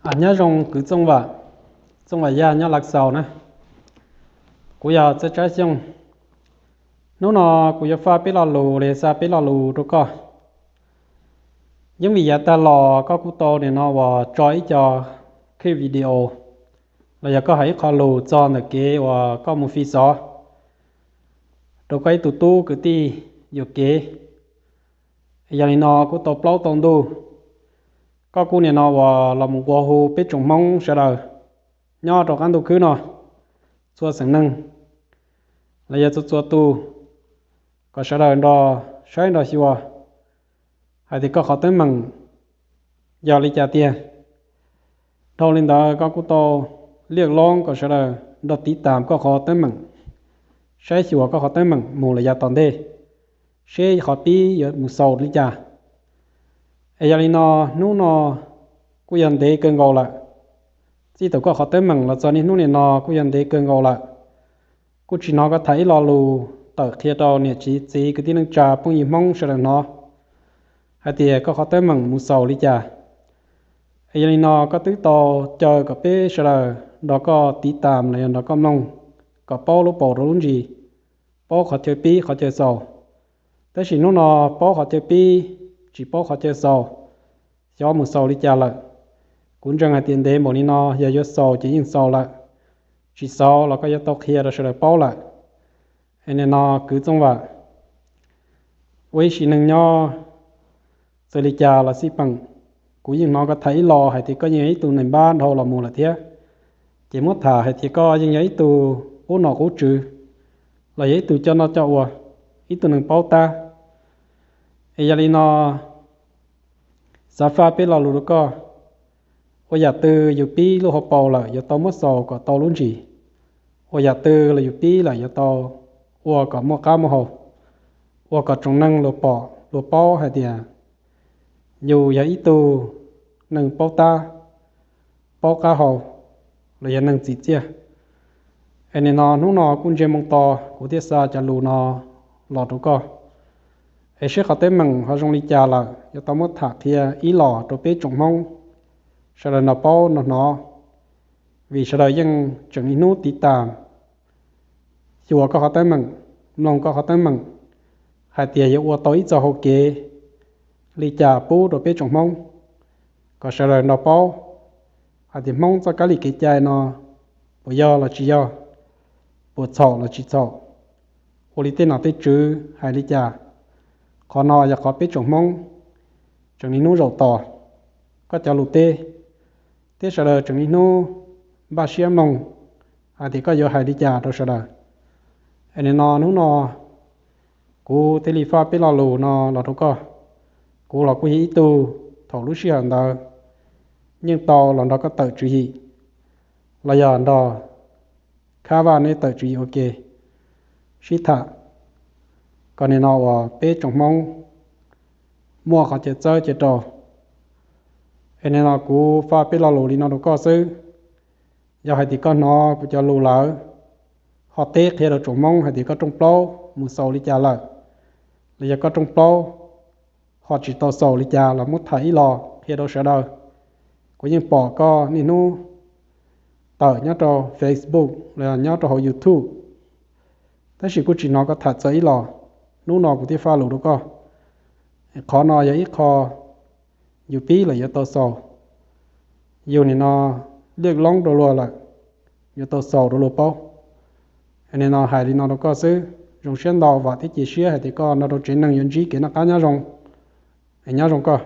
Nyob zoo kwv Txooj Vam, Txooj Vam Yaj nyob Lav Xaus na. Kuv yog Txawj Tsab Xyooj. Hnub no kuv yuav faj peb lo lus los yog xa peb lo lus rau koj. Yeej vim yav tag los koj kuj tau nim no uas tso ib co clip video los yog koj hais ib qho lus txog ntawm kev uas koj mus fi xov rau koj ib tug tub kwv tij yuam kev. Yog li no kuj tau plaub tau ntug, koj kuj nim no uas los mus nqua hu peb tsoom Hmoob sawv daws nyob rau qab ntuj khwb no, txhua xeem neeg los yog txhua txhua tus, kom sawv daws nrog saib nrog xyuas hais tias koj qhov teeb meem yog li cas tiag. Dhau li ntawd koj kuj tau liaj loob kom sawv daws nrog tiv tas koj qhov teeb meem, saib xyuas koj qhov teeb meem mus lawm yav tom ntej, seb qhov pib yuav mus xaus li cas. Es yog li no, hnub no kuj yog ntev kawg nkaus lawm. Txij thaum koj qhov teeb meem los txog niaj hnub nim no kuj yog ntev kawg nkaus lawm. Kuj tsis hnov koj tham ib lo lus tawm qhia rau niam txiv txiv kwv tij neej tsa phooj ywg Hmoob sawv daws hnov hais tias koj qhov teeb meem mus xaus li cas. Es yog li no koj twb tau caw kom peb sawv daws nrog koj tiv tas los yog nrog koj mloog kom paub lub paus rau lub ntsis, paub qhov chaw pib qhov chaw xaus. Tab sis hnub no paub qhov chaw pib, tsis paub qhov chaw xaus, xyov mus xaus li cas lawm. Kuv ntseeg hais tias ntev npaum li no yog yuav xaus ces yeej xaus lawm, tsis xaus los koj yuav tau qhia rau sawv daws paub lawm. Es nim no kwv Txooj Vam, ua ib sim neej nyob txawm li cas los xij peem, kuv yeej hnov koj tham ib lo hais tias koj yeej yog ib tug neeg npab dhau los mus lawm thiab. Ces muab tham hais tias koj yeej yog ib tug qub nom qub tswv, los yog ib tug coj noj coj ua, ib tug neeg paub tab. Es yog li no, xav faj peb lo lus rau koj. Ua yam twg yus pib lub hauv paus lawm yuav tau muab xaus kom tau lub ntsis. Ua yam twg los yus pib lawm yuav tau ua kom muaj qab muaj hau, ua kom tsoom neeg luag pom luag paub hais tias yus yog ib tug neeg paub tab, paub qab hau, los yog neeg txim txiaj. Es nim no hnub no kuj ntsia moo to kuv thiaj xa cov lus no los rau koj. Es seb qhov teeb meem ho zoo li cas lawm yuav tau muab tham qhia ib los rau peb tsoom Hmoob sawv daws nrog paub nrog hnov, vim sawv daws yeej tseem niaj hnub tiv tas xyuas koj qhov teeb meem, mloog koj qhov teeb meem, hais tias yuav ua tau ib txoj hau kev li cas pub rau peb tsoom Hmoob kom sawv daws nrog paub hais tias Hmoob txoj kab li kev cai no puas yog los tsis yog, puas txhaum los tsis txhaum, ua li tej nom tej tswv hais li cas. Qhov no yog qhov peb tsoom Hmoob tseem niaj hnub zaum tos koj cov lus teb, thiab sawv daws tseem niaj hnub npaj siab mloog hais tias koj yuav hais li cas rau sawv daws. Es nim no hnub no kuv thiaj li faj peb lo lus no los rau koj. Kuv los kuj yog ib tug thaum lub sij hawm ntawd yeej tau los nrog koj tawm tswv yim, los yog nrog Khab Vaj neb tawm tswv yim ua ke, sib tham kom nim no uas peb tsoom Hmoob muaj qhov chaw txawb chaw rau. Es nim no kuv faj peb lo lus li no rau koj xwb. Yog hais tias koj hnov kuv cov lus lawm, ho teb qhia rau tsoom Hmoob hais tias koj rooj plaub mus xaus li cas lawm, los yog koj rooj plaub ho tsis tau xaus li cas los muab tham ib los qhia rau sawv daws. Kuv yeej pom koj niaj hnub tawm nyob rau Facebook los yog nyob rau hauv YouTube, tab sis kuj tsis hnov koj tham txawv ib los. Hnub no kuv thiaj faj lus rau koj. Qhov no yog ib qho yus pib lawm yuav tau xaus, yus nim no liaj loob rau luag lawm, yuav tau xaus rau luag paub. Nim no hais li no rau koj xwb, zoo siab ntau, vam thiab cia siab hais tias koj nrog rau tsev neeg yuav ntsib kev noj qab nyob zoo. Nyob zoo koj.